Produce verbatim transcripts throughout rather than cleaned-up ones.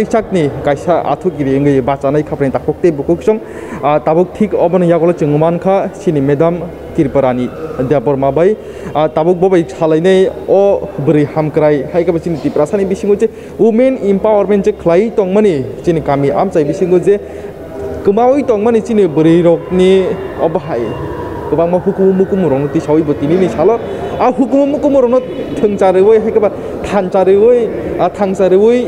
Rangchakni kaisa athukiri wngwi bachanai khaprai takhuk tei bukhuk song, ah, tabuk thik oboni yagulo chwng mankha chini madam Tripurani Debbarma bai, ah, tabuk bo bai salainai o bwrwi hamkrai hai khe bo chini Tiprasani bisingo je women empowerment je khlai tongmani chini kami amchai bisingo je kwmaui tongmani chini bwrwirokni obo hai kwbangma hukumu mukumurokno tisaui bo tinini salo a hukumu mukumurokno thwngchariui hai khe ba thancharui, ah, thangchariui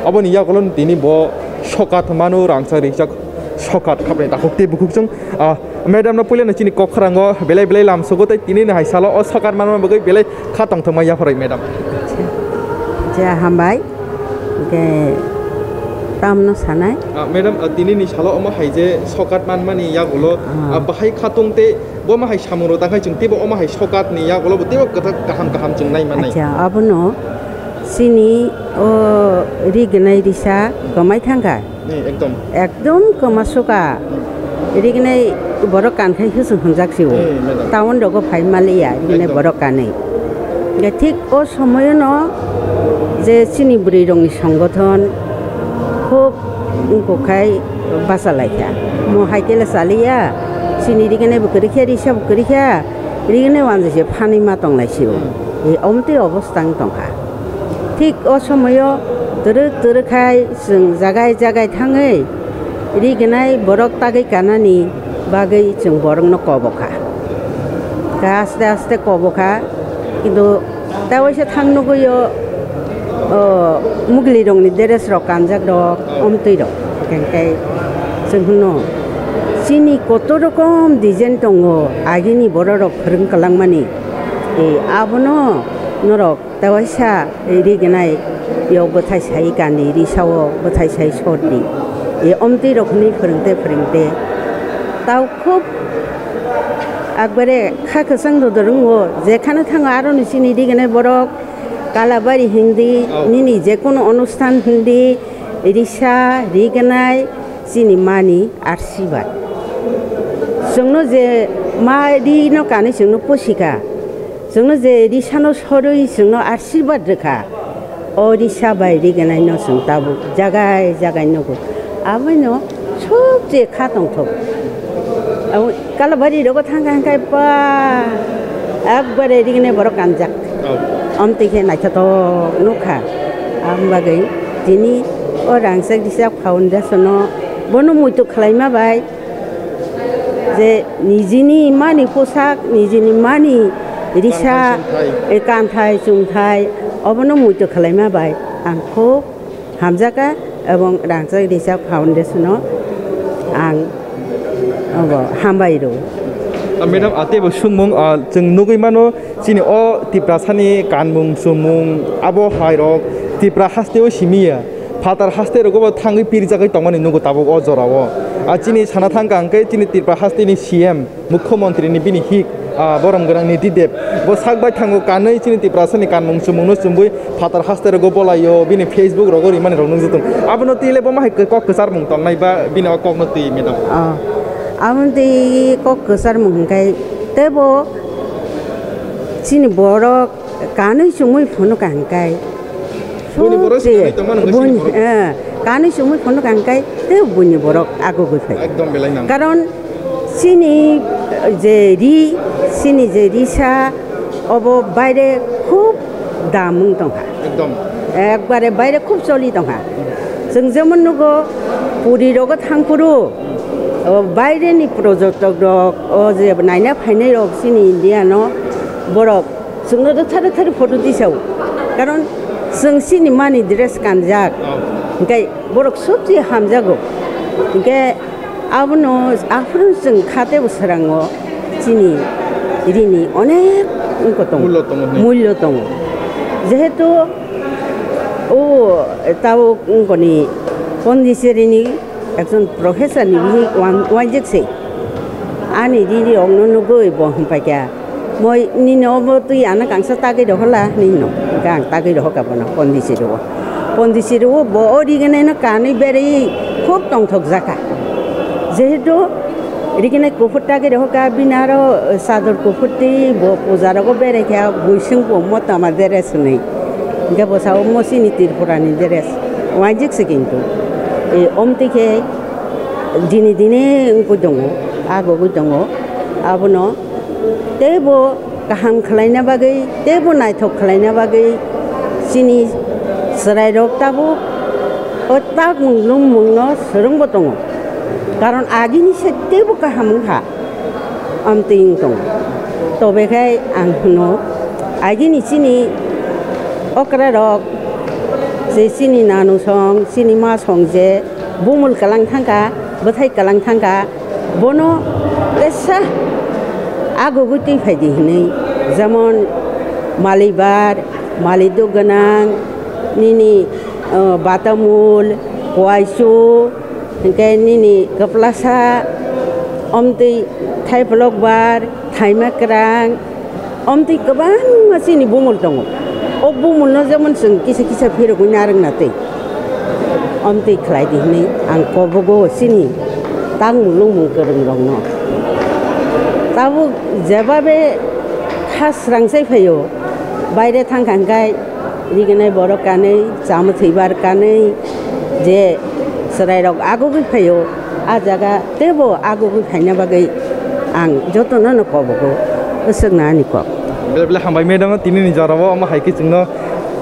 oboni yagulo tini bo sokat manu rangchak rijak sokat khapni takhuk tei bukhuk chwng, ah, madam no puilano chini kok khrango belai belai lamsogo tei tinini hai salo o sokat manma bagwi belai kha tongthokma yapharwi madam. Je hambai, je tamno sanai. Ah, madam, ah, tinini salo omo hai je sokat manmani yagulo, Ah. ah, bahai khatung tei bo ma hai samung rok tangkhai chwng teibo omo hai sokat ni yagulo bo teibo kwthak kaham kaham chwng nai manai. Acha, abono chini o rignai risa kwmai thangkha. Eh, ekdom. Ekdom kwma suka. Rignai borok kankhai hwsong hwnjak si o. Eh, madam. Town rogo phai maliya rignai Ekdom. borok kanwi. Ga thik o somoyono je chini bwrwi rokni songothon khub wngkok khai bacha laikha. Mo hai khe le chaliya, chini rignai bo kwrwi khe, risa bo kwrwi kha, rignai wanjwi se phanwi ma tong lai si o. E omtwi obostha wng tongkha. Thik o somoyo twrwk twrwk khai chwng jagai jagai thangwi rignai borok tagwi kanani bagwi chwng borokno kobo kha. Khe aste aste kobo kha, kintu tei waisa thang nugwi o, o, muglirokni dress rok kanjak rok, omtwi rok. Hwnkhe chwng hwno, chini kotor rokom design tongo, agini borok rok phwrwng kwlangmani. E, abono norok Tei waisa rignai yok bwthai sai kandi, risao bwthai sai sordi. E omtwi rok hwnwi phwrwngte phwrwngte tau khub akbare kha kwchang dodor wngo, jekhano thango aroni chini rignai borok Kalabari hindi, Oh. nini jekono onusthan hindi, risa, rignai, chini mani arsibad. Chwngno je ma rino kanwi chwngno pusika, chwngno je risano sorwi chwngno arsibad rwkha, o risa bai rignaino chwng tabuk jagai jagai nugo. Aboino sobje kha tongthok. Abo Kalabari rogo thangkha hwnkhe ba ekbare rignai borok kanjak. Oh. Omtwi khe naithotok nukha. Aboni bagwi tini o Rangchak Risa Foundation-o bono muitu khlaima bai je nijini mani poshak, nijini mani risa, Kanthai, chumthai. e, kanthai, chumthai, obono muitu khlaima bai ang khub hamjakha, ebong Rangchak Risa Foundation-o ang obo hambai rw. Ah, madam, ah, teibo swngmung, ah, chwng nugwi mano, chini o Tiprasani kanmung chumung abo hai rok Tipra hasteo simi ya, phatar haste rogo bo thangwi pirjagwi tongmani nugo tabuk o jorao. Ah, chini sana thangkha hwnkhe chini Tipra hasteni C M, Mukhyamantri ni bini hik, ah, borom gwnang Niti Deb. Bo sak bai thango kanwi chini Tiprasani kanmung chumungno chumui phatar haste rogo bolaio, bini Facebook rogo rimani rok nukjak tongo. Abono twi le bo ma hai kok kwcharmung tongnai ba bini o kokno twi, madam? Ah, aboni twi kok kwcharmung hwnkhe teibo chini borok kanwi chumui phunukha hwnkhe Buini borok se kanwi tongma nangkhe chini buini, borok. Eh, kanwi chumui phunukha hwnkhe tei buini borok agugwi phai. Ekdom belai nang. Karon chini, eh, je ri, chini je risa, obo baire khub dam wng tongkha. Ekdom. Ekbare baire khub choli tongkha. Chwng jemon nugo, puri rogo thangphuru, o baireni porjotok rok, o je naina phainai rok chini India no, borok chwngno rwktharwi rwktharwi photo tisao. Karon chwng chini mani dress kanjak. Oh. Hwnkhe borok sobse hamjago. Hwnkhe abono aphuru chwng kha teibo swrango chini rini onek wngkha tongo. Mullo tongo hwnwi. Mullo tongo. Jehetu o tabuk wngkoni Pondicherry ni ekjon professor ni bihik wan-, wanjak se. Ani rini rokno nugwi bo hwnpai kha. Moi nini obo twi ano kangsa tagwi rohola nini no. Hwnkhe ang tagwi rohokha bono Pondicherry o. Pondicherry o bo o rignai no kanwi berwi khub tongthok jakha. Jehetu rignai kuphur tagwi rohokha bini aro chador kuphur twi bo puja rogo berai kha buising bo motama dress hwnwi. Hwnkhe bo sao mo chini Tripura ni dress. Wainjik se kintu. E, omtwi khe dini dini wngwi tongo, agogwi tongo. Abono teibo kaham khlaina bagwi, teibo naithok khlaina bagwi chini chwrairok tabuk o takmung lungmungno swrwngbo tongo. Karon agini se teibo kaham wngkha. Amtwi wng tong. Tobe khai ang hwno, agini chini okrarok, se chini nanu song, chini ma song je bumul kalang thangkha, bwthai kalang thangkha, bono tesa agogwi twi phaidi hwnwi, jemon malibar, mali duk gwnang, nini, uh, batamul, koisu, hwnkhe nini kwplasa, omtwi thaiplok bar, thaima kwrang, omtwi kwbangma chini bumul tongo. O bumulno jemon chwng kisa kisa phirogwi narwkna twi, omtwi khlai di hwnwi ang kobogo chini tangmung lungmung kwrwngrokno. Tabuk jebabe kha srang sai phaio, baire thangkha hwnkhe rignai borok kanwi, chamwi thwibar kanwi, je chwrairok agugwi phaio, a jaga teibo agugwi phaina bagwi ang jotono no kobogo, swkna ani kok. Belai belai hambai madam, tini ni jora o omo hai khe chwngno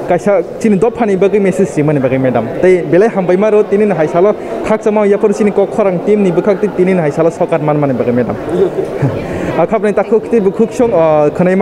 kaisa chini dophani bagwi message rimani bagwi madam. Tei belai hambai maro tini ni hai salo khakchangma yaphuru chini kok khorang team ni bwkhak tei tini ni hai salo sokat manmani bagwi madam. Akhapni takhuk tei bukhuk song, o, khwnai